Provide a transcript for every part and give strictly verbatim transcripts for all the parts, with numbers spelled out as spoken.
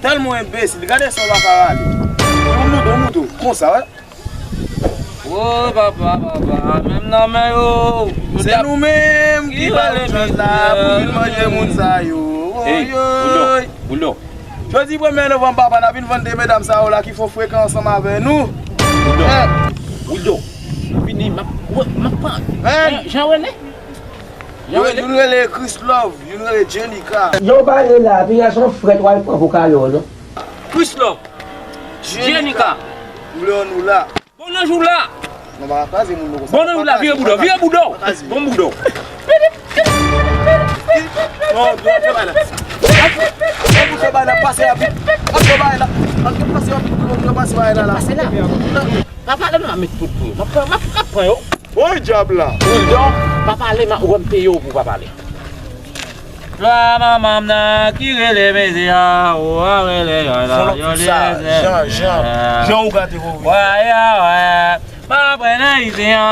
Tèlman enbesil, gade sa w pa ka rale. Yon mouton, yon mouton, konsa, wè. Woy, papa, papa, menm nan men yo. Se nou menm ki ba nou chans la pou vin manje moun sa yo. Woy, woy. Jodi premye novanm, papa, n a vin vann de medam sa yo la ki fè frekan ansanm avè nou. Wildo, Wildo, vini, m ap, m ap pran. Jan Rene? Jan Rene? Youn rele Chrislove, youn rele Jenica. Yo pale la, piya son frèt w al pran pou kayo, non? Chrislove, Jenica. M vle ann ou la. Bon nan jou la. Non, pa kraze moun nan konsa. Bon nan jou la, vire bouda, vire bouda. Bon bouda. Non, non, fè bay la. An pou fè bay la, pase rapid. An fè bay la. An pou pase rapid, pou nou pase bay la la. Pase la. Pa pale non, a met poud pou yo. M ap pran, m ap, m ap pran yo. Woy dyab la. Wildo, pa pale, m a, ou wè m peye w pou pa pale. Lwa manman m nan ki rele mezi an, ou a rele yon lòt yo di mezi an. Jan, Jan, Jan ou gate kou wi. Wè, ya, wè. M ap pran nan izi an,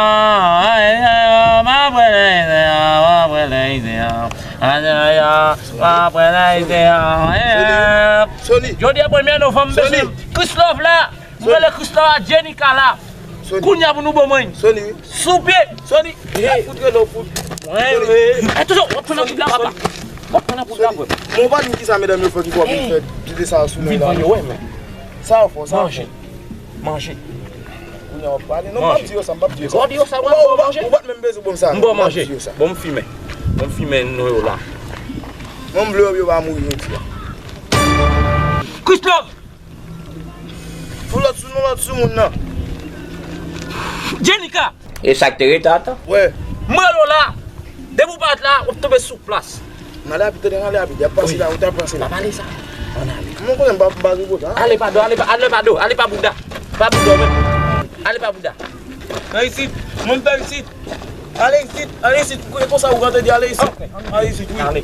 m ap pran nan izi an, m ap pran nan izi an. M ap pran nan izi an. Jodi a premye novanm, mesye. Chrislove la. M rele Chrislove a Jenica la. Kounye a pou nou bon mwen. Sou pye. Sony. Fout rele w fout. Mwen, wi. E, toujou, w ap pran nan poud la, papa. W ap pran nan poud la, frè. Bon, w pa di m kisa medam yo fè ki fè w vin fè kite sa sou mwen la. Vin vann yo, wè, men. Sa w fè, sa w fè. Manje. Manje. Kounye a w ap pale. Non, m p ap di yo sa, m p ap di yo sa. Ou di yo sa, w ap manje. Ou pa t menm bezwen ban m sa. M ban w manje. Bon, m fimen. Bon, m fimen non yo la. Mwen, m vle yo pa mouri jodi a. Chrislove! Fou lòt sou nou, lòt sou moun nan. Jenica! E sa k te rete ata? Wè. M rele w la. Depi w parèt la, w ap tonbe sou plas. N ale rapid, tande, n ale rapid. Y ap pase la, ou t ap pase la. Pa pale sa. Ann ale. Mwen konnen m pa, m pa ripote, a. Ale pa do, ale pa, ale pa do, ale pa bouda. Pa bouda, men. Ale pa bouda. Nan isit, mwen m pa isit. Ale isit, ale isit. E konsa ou ka te di ale isit. Ale isit, wi. Ale.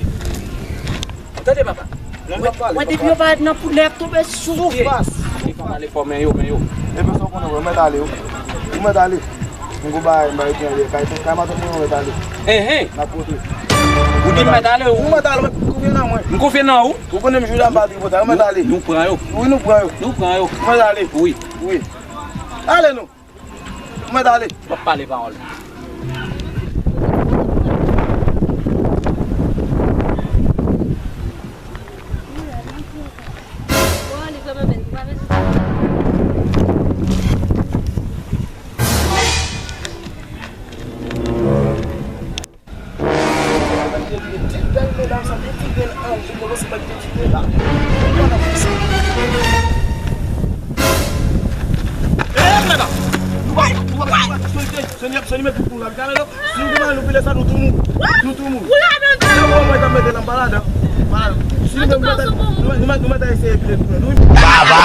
Tande, papa. Mwen depi yo parèt nan poud la, y ap tonbe sou pye. Ale fò, ale fò, men yo, men yo. Epi sa w konnen, ou mèt ale, wi. Ou mèt ale. Mwen gon bagay, m bay pran lè. Kay, kay matant mwen, ou mèt ale. Enhen. N ap kontre. Ou di m mèt ale, ou? Ou mèt ale, mwen konfye nan mwen. M konfye nan ou? Ou konnen m jou la m pa tripotay, ou mèt ale. Nou pran yo. Wi, nou pran yo. Nou pran yo. Ou mèt ale. Wi. Wi. Ale non. Ou mèt ale. M ap pale pawòl. Soni, Soni, met tout pou la, gade lò. Si nou demare nou pile sa, nou tou mou. Nou tou mou. Ou ladan, gade. Ou wè mwen, t ap mete la, m pa ladan. M pa ladan. Si nou mèt, nou mèt, nou mèt eseye pile tou, nou. Baba,